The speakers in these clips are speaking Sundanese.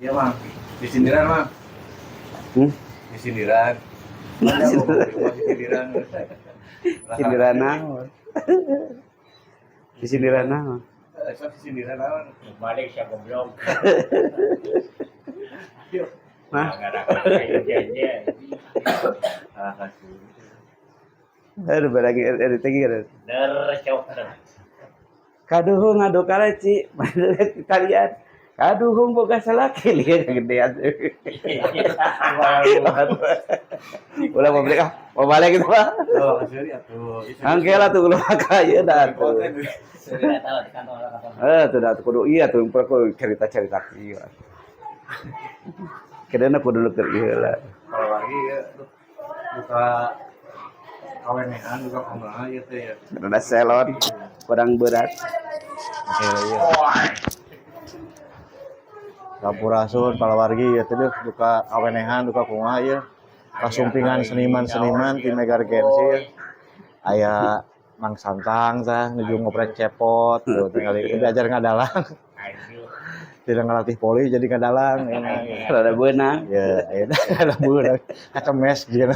Iya, Mang. Di sindiran, Mang. Hmm? Di sindiran. Banyak ngomong di sindiran. Sindiran naon? Di sindiran naon? Eh, sok di sindiran naon? Balik siya goblok. Nah, Gara-gara Ah, kasih. aduh barang ada tinggi kan. Der cok. Kaduhung adu kaleci, kalian. Kaduhung boga salaki lihat kegedean. Ulah mau balik ah, mau balik gitu pak. Oh, kasih atuh. Angke lah tuh ulah kaya dah tuh. Sudah tahu di kantor kantor. Eh, tuh dah tuh kudu iya tuh kudu cerita-cerita iya. Kedana kudu lu keur ieu lah. Kalau lagi ya buka kawenehan buka kumaha ieu teh ya. Rada selon, kurang berat. Oke, iya. Sampurasun palawargi ya teh duka awenehan duka kumaha ya. Kasumpingan seniman-seniman ti Megar Gensi ya. Aya Mang Santang tah nuju ngoprek cepot tuh tinggal belajar ngadalang. Tidak ngelatih poli jadi ngadalang ya. Rada beunang. Ya, ya ada beunang kacemes gitu.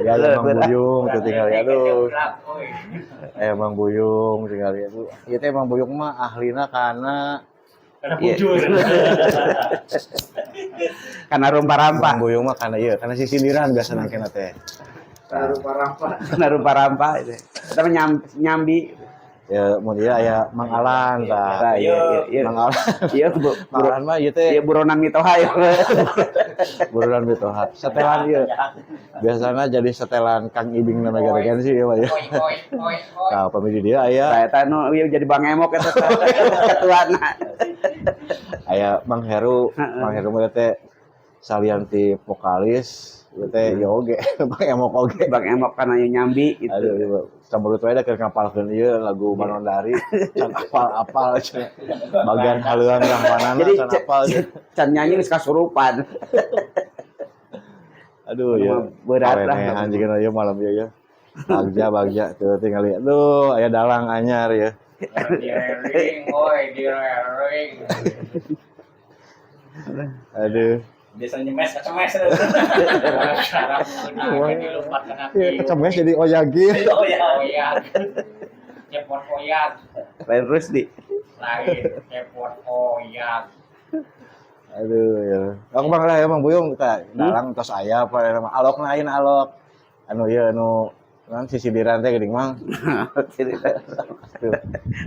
Ya ada Mang Buyung tuh tinggal ya aduh. Mang Buyung tinggal ya tuh. Ieu teh Mang Buyung mah ahlina kana Karena Iya. bujur. Karena rumpa-rampa. Mang Buyung mah kana ieu, kana sisindiran biasa nangkena teh. Karena rumpa-rampa itu. Kita nyambi. Ya mun ieu aya Mang Alan tah. Tah, iya iya iya. Mang Alan. Iya, bu, Mang Alan mah ieu teh iya buronan mitoha ya. buronan mitoha. Setelan ieu. Biasana jadi setelan Kang Ibing na Mega Regensi ieu mah ya. Oi oi oi oi. Tah pamili dia aya Saya teh nu ieu jadi Bang Emok eta teh. Ketuana. aya Mang Heru. Mang Heru mah teh salian ti vokalis ieu teh ieu oge, Bang Emok oge. Bang Emok kana ieu nyambi gitu. Aduh, ieu sambelut wae da keur ngapalkeun ieu lagu Manondari, can apal-apal cenah. Bagian haleuang rahmanana Jadi can apal. can nyanyi geus kasurupan. Aduh ya. Berat lah. Awenehan jeung ieu malam ieu ya. Bagja bagja tuh tinggal aduh aya dalang anyar ya. Direring, oi, direring. Aduh. Biasanya nyemes, kecemes. Iya, kecemes jadi oyagi. Oyak. Cepot oyak. Lain Rusdi. Lain cepot oyak. Aduh ya. Aku bang lah ya Mang Buyung tah dalang tos aya apa nama alokna ayeuna alok. Anu ieu anu kan sisidiran teh geuning Mang. Tuh.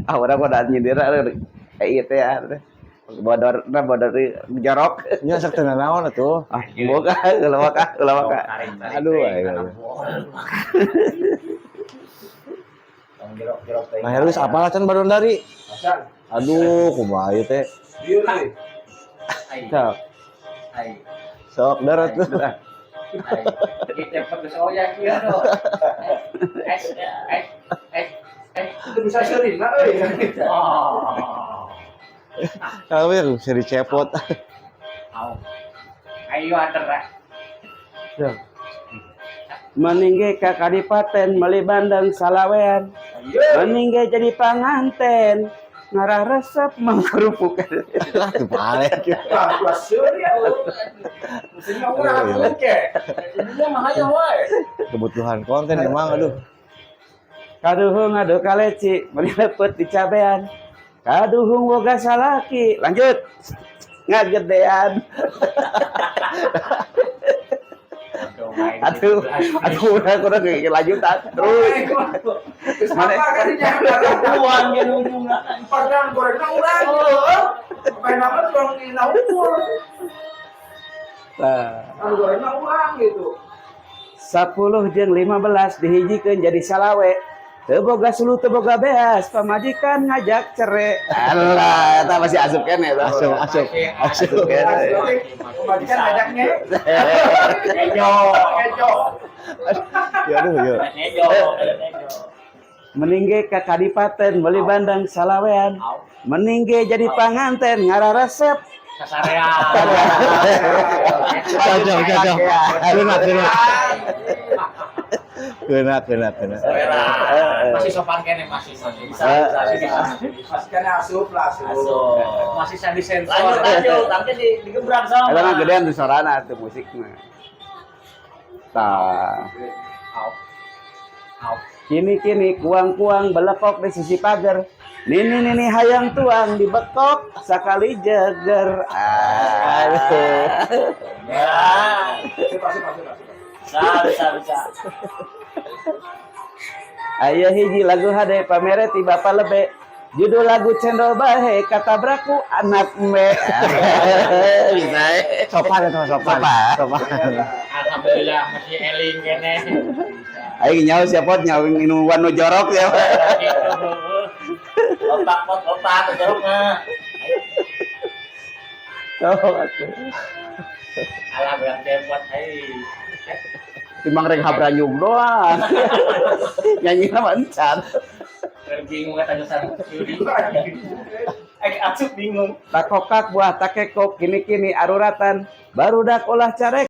Ah, urang mah da nyindir kayak ieu teh ya. Bodor, nah bodor jorok. Nya sok teu naon atuh. Ah, boga, ulah waka, ulah waka. Aduh, ayo. Mang Heru geus apal can Badondari? Aduh, kumaha ieu teh? Sok. Sok darat tuh. Cepot geus oyak ieu tuh. Es es es es. Itu bisa seurina euy. Oh. Kalau ya bisa dicepot. Au. Ayo ater. Meninggi ka kadipaten meuli bandeng salawean. Meninggi jadi panganten ngarah resep mangkerupuk. Lah tuh balik. Tah, ulah seuri atuh. Mestinya urang Aduh, iya. ke. Ini mah hayang wae. Kebutuhan konten emang aduh. Kaduhung adu kaleci meuni lepet di cabean. Kaduhung boga salaki. Lanjut. Ngagedean. Aduh, aduh, urang kurang lanjutan terus. Terus apa kadinya? Uang ge ujungna. Padahal gorengna urang gitu. Main apa tukang dina ukur. Nah. Anu gorengna urang gitu. 10 jeung 15 dihijikeun jadi salawe. Teu boga sulu teu boga beas, pamajikan ngajak cere. Alah, eta masih asup keneh eta. Asup, asup, asup. Asup keneh. Pamajikan ngajaknya. Kejo. Kejo. Ya aduh ya. Kejo. Kejo. Meningge ka kadipaten meuli bandeng salawean. Meningge jadi panganten ngarah resep. Kasarean. Cocok, cocok. Sunat, sunat. Kena, kena, kena. Masih sopan kene, masih masih. Bisa, bisa, bisa. Masih kan asup lah, asup. Asup. Masih sandi sensor. Lanjut, lanjut. Nanti digebrak sama. Eta mah gedean tuh sorana tuh musik mah. Tah. Au. Au. Kini kini kuang kuang belekok di sisi pagar. Nini nini hayang tuang dibekok sakali jeger. Aduh. Ya. Asup, asup, asup, asup. Bisa, bisa, bisa. Aya hiji lagu hade pamere ti bapa lebe. Judul lagu Cendol Bahe katabrak ku anak me. Bisa. Eh. Sopan itu sopan. Sopan. Sopan. Alhamdulillah masih eling kene. Aing nyaho siapa nyaho minuman nu jorok ya. Gitu. Otak, pot, otak, jorok mah. Tuh, atuh. Alah berak jempot hai. Timbang rek habranyug doang. Nyanyi mah encan. Bingung kata sana. Eh, asup bingung. Takokak buah takekok kini-kini aruratan barudak olah carek.